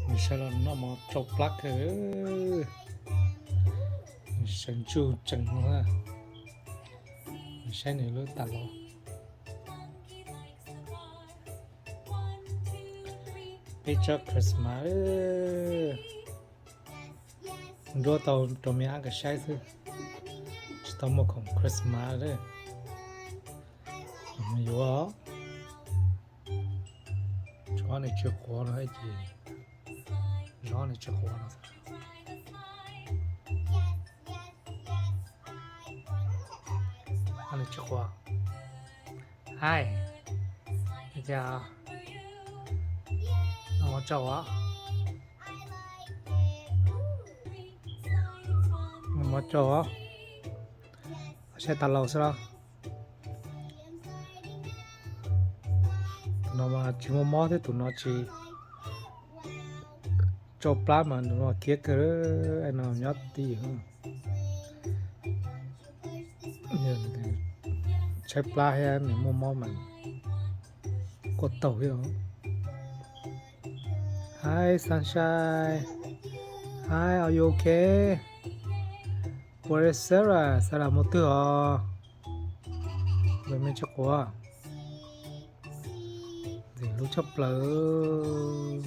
Nws saib los noj mov tsau plab kawg. Nws sawv ntsug tsees no. Nws saib nws lub tas los. Peb tsob Christmas. Nruab tau rau me ab kas saib xwb, tsis tau muaj khoom Christmas li. Yuav tsuav nws tsis quav no ces, zov nws tsis quav no. Nws tsis quav. Hai, cas no mov tsau os. Mov tsau os. Saib tas laus xwb los. Tus no mas tsis muaj mob thiab, tus no tsis tsau plab mas tus no khiav kawg, no nyob tib yam. Tshaib plab thiab nws muaj mob mas kuj taug thiab. Hi Sunshine. Hi, are you okay? Where is Sarah? Sarah mus twg os? Tus me tsis quav. Ntxim hlub tshaj plaws.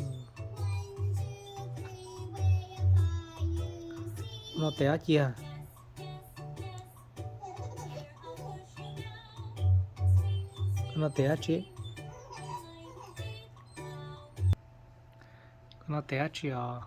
No tes dab tsi? Koj no tes dab tsi? Koj no tes dab tsi os?